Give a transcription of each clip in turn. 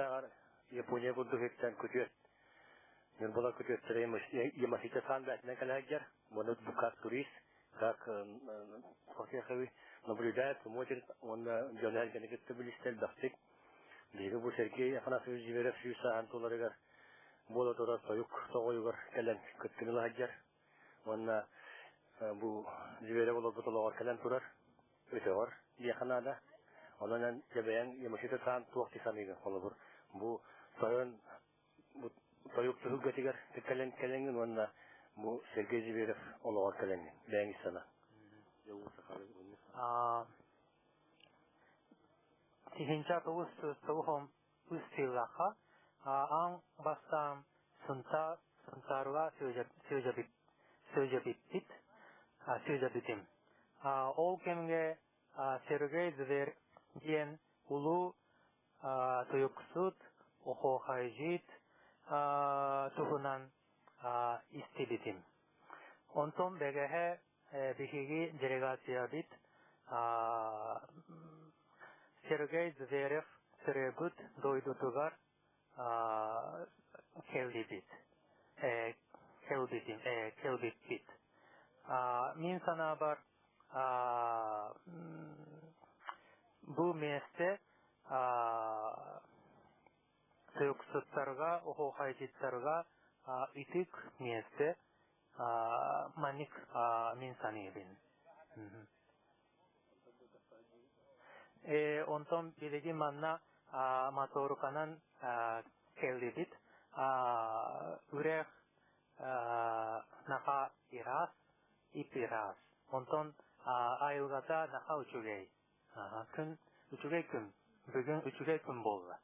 Сунтаар Япония курдук иһиттэн күтүөт Ньурбалар күтүөттэрэ Ямасита саан бээтинэн кэлэ сылдьар. Уонна как турист, как наблюдает, смотрит уонна дьону эргэни кытта билистэ элбэхтик. Биһиги бу Сергей Афанасьевич Зверев сүүс сааһын туларыгар буола турар тойук тоҕойугар кэлэн кыттыны сылдьар. Уонна бу Зверев олорбут олоҕор кэлэн турар. Өтөҕөр диэххэ наада. Онон эн дьэбэйэн Ямасита саан туох дии саныыгын холобур бу тойон бу тойук түһүлгэтигэр кэлэн кэлэҥҥин уонна бу Сергей Зверев олоҕор кэлэҥҥин бэйэҥ сана. Тыһыынча тоҕус сүүс тоҕус үс сыллаахха аан бастаан Сунтаарга сылдьыбыппыт, сылдьыбытым. Ол кэмҥэ Сергей Зверь диэн улуу тойуксут, оһуохайдьыт туһунан истибитим. Онтон бэҕэһээ биһиги делегациябыт Сергей Зверев төрөөбүт дойдутугар кэллибит, кэлбитим, кэлбиппит. Мин санаабар, бу миэстэ тойуксуттарга, оһуохайдьыттарга ытык миэстэ маннык мин саныыбын. Онтон билигин манна моторуканан кэллибит. Үрэх наха ыраас, ип-ыраас. Онтон айылҕата наха үчүгэй. Күн үчүгэй күн. Бүгүн үчүгэй күн буолла.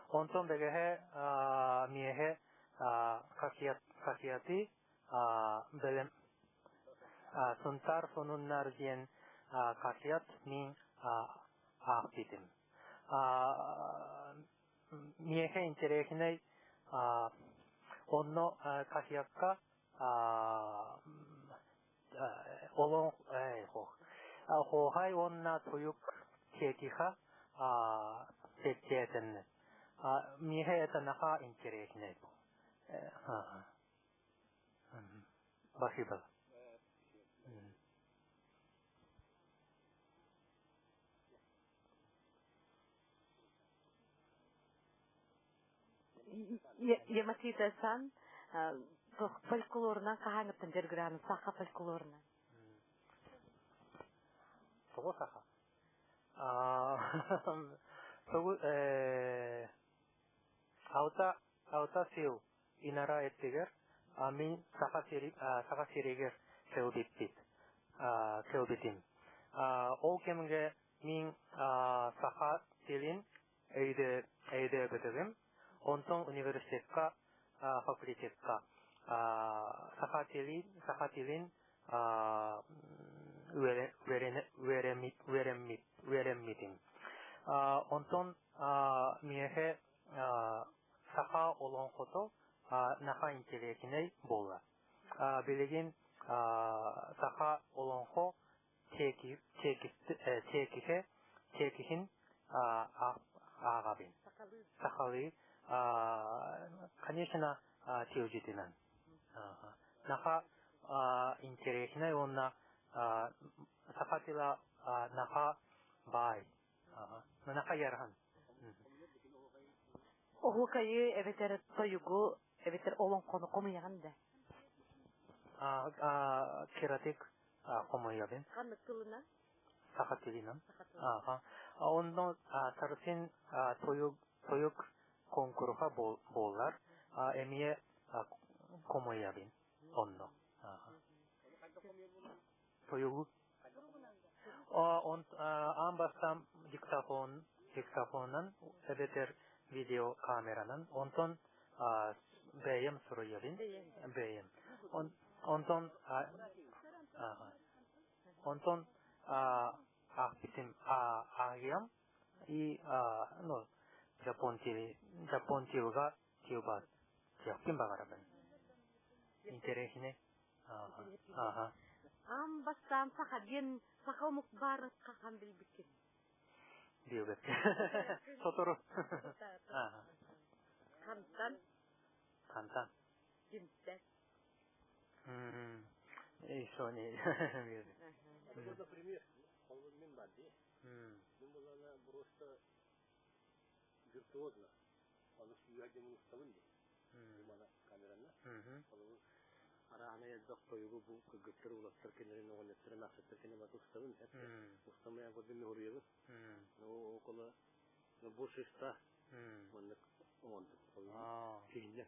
Онтон бэгэһэ миэхэ хасиаты бэлэм Сунтаар сонуннар диэн хасиат мин аахпытым. Миэхэ интэриэһинэй онно хасиакка олоҥ Оһуохай уонна туйук тиэтиха сэттээтэннэ. Миэхэ это наха интереснэй. Спасибо. Ямасита-сан фольклорунан хаһааҥҥыттан дьарыгыраан саха фольклорунан? Тоҕо саха? Тоҕу алта алта сыл инара эттигэр мин саха саха сиригэр кэлбиппит кэлбитим. Ол кэмҥэ мин саха тилин өйдөөбөтөҕүм. Онтон университекка факультетка саха тилин саха тилин үөрэммитим. Онтон миэхэ саха олоҥхото наха интэриэһинэй буолла. Билигин саха олоҥхо тиэкиһэ тиэкиһин ааҕабын. Сахалыы конечно тиэлдьитинэн. Наха интереснай уонна саха тыла наха баай. Наха ярхан. Оһуокайы эбэтэр тойугу эбэтэр олоҥхону хомуйаҕын да? Кыратык хомуйабын. Ханнык тылынан? Саха тилинэн. Ааха. Онно сарсын тойук тойук конкурха буолар. Эмиэ хомуйабын онно. Тойугу аан бастаан диктофон диктофонунан эбэтэр видеокамеранан онтон бэйэм суруйабын бэйэм онтон онтон аахпытым ааҕыам и ну жапон тили жапон тилга тилбаат диэхпин баҕарабын интэриэһинэй. Аан бастаан саха диэн саха омук баарын хаһан билбиккин? Диэбэккэ. Сотору. Хантан? Хантан? Кимтэн? Еще не. Вот, например, мин бар дии. Мин булана просто виртуозно. Аны сүүһэ диэн устабын дии. Мана камеранна. Араана элбэх тойугу бу кыргыттар улаттар кинилэрин оҕонньоттор эмээхситтэр кине маты устабын. Устамайан көрдүм мехуруйабын. Ну, около, ну, больше 100 маннык оҥордум. Киһиннэ.